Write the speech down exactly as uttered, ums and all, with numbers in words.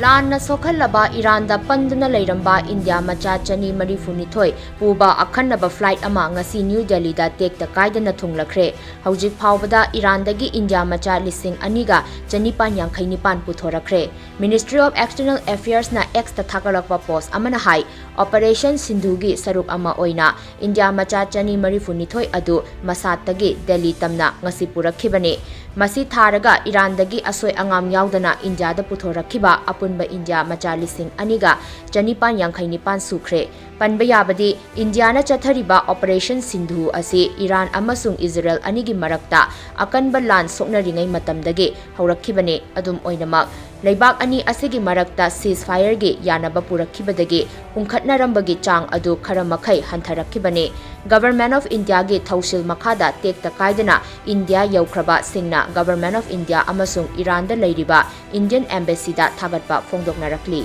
ꯂꯥꯟꯅ ꯁꯣꯛꯍꯜꯂꯕ ꯏꯔꯥꯟꯗ ꯄꯟꯗꯨꯅ ꯂꯩꯔꯝꯕ ꯏꯟꯗꯤꯌꯥ ꯃꯆꯥ ꯆꯅꯤ ꯃꯔꯤꯐꯨ ꯅꯤꯊꯣꯏ ꯄꯨꯕ ꯑꯈꯟꯅꯕ flight ꯑꯃ ꯉꯁꯤ ꯅ꯭ꯌꯨ ꯗꯦꯜꯂꯤꯗ ꯇꯦꯛꯇ ꯀꯥꯏꯗꯅ ꯊꯨꯡꯂꯈ꯭ꯔꯦ꯫ ꯍꯧꯖꯤꯛ ꯐꯥꯎꯕꯗ ꯏꯔꯥꯟꯗꯒꯤ ꯏꯟꯗꯤꯌꯥ ꯃꯆꯥ ꯂꯤꯁꯤꯡ ꯑꯅꯤꯒ ꯆꯅꯤꯄꯥꯟ ꯌꯥꯡꯈꯩ ꯅꯤꯄꯥꯟ ꯄꯨꯊꯣꯔꯛꯈ꯭ꯔꯦ꯫ Ministry of External Affairsꯅ Xꯇ ꯊꯥꯒꯠꯂꯛꯄ post ꯑꯃꯅ ꯍꯥꯏ, Operation ꯁꯤꯟꯙꯨꯒꯤ ꯁꯔꯨꯛ ꯑꯃ ꯑꯣꯏꯅ ꯏꯟꯗꯤꯌꯥ ꯃꯆꯥ ꯆꯅꯤ ꯃꯔꯤꯐꯨ ꯅꯤꯊꯣꯏ ꯑꯗꯨ ꯃꯁꯥꯠꯇꯒꯤ ꯗꯦꯜꯂꯤ ꯇꯝꯅ ꯉꯁꯤ ꯄꯨꯔꯛꯈꯤꯕꯅꯤ꯫ ꯃꯁꯤ ꯊꯥꯔꯒ ꯏꯔꯥꯟꯗꯒꯤ ꯑꯁꯣꯏ ꯑꯉꯥꯝ ꯌꯥꯎꯗꯅ ꯏꯟꯗꯤꯌꯥꯗ ꯄꯨꯊꯣꯔꯛꯈꯤꯕ ꯑꯄꯨꯟꯕ ꯏꯟꯗꯤꯌꯥ ꯃꯆꯥ ꯂꯤꯁꯤꯡ ꯑꯅꯤꯒ ꯆꯅꯤꯄꯥꯟ ꯌꯥꯡꯈꯩ ꯅꯤꯄꯥꯟ ꯁꯨꯈ꯭ꯔꯦ꯫ ꯄꯟꯕ ꯌꯥꯕꯗꯤ, ꯏꯟꯗꯤꯌꯥꯅ ꯆꯠꯊꯔꯤꯕ Operation ꯁꯤꯟꯙꯨ ꯑꯁꯤ ꯏꯔꯥꯟ ꯑꯃꯁꯨꯡ ꯏꯖꯔꯦꯜ ꯑꯅꯤꯒꯤ ꯃꯔꯛꯇ ꯑꯀꯟꯕ ꯂꯥꯟ ꯁꯣꯛꯅꯔꯤꯉꯩ ꯃꯇꯝꯗꯒꯤ ꯍꯧꯔꯛꯈꯤꯕꯅꯤ꯫ ꯑꯗꯨꯝ ꯑꯣꯏꯅꯃꯛ, ꯂꯩꯕꯥꯛ ꯑꯅꯤ ꯑꯁꯤꯒꯤ ꯃꯔꯛꯇ ceasefire ꯒꯤ ꯌꯥꯅꯕ ꯄꯨꯔꯛꯈꯤꯕꯗꯒꯤ ꯎꯪꯈꯠꯅꯔꯝꯕꯒꯤ ꯆꯥꯡ ꯑꯗꯨ ꯈꯔ ꯃꯈꯩ ꯍꯟꯊꯔꯛꯈꯤꯕꯅꯤ꯫ Government of India ꯒꯤ ꯊꯧꯁꯤꯜ ꯃꯈꯥꯗ ꯇꯦꯛꯇ ꯀꯥꯏꯗꯅ ꯏꯟꯗꯤꯌꯥ ꯌꯧꯈ꯭ꯔꯕ ꯁꯤꯡꯅ Government of India ꯑꯃꯁꯨꯡ ꯏꯔꯥꯟꯗ ꯂꯩꯔꯤꯕ Indian Embassy ꯗ ꯊꯥꯒꯠꯄ ꯐꯣꯡꯗꯣꯛꯅꯔꯛꯂꯤ꯫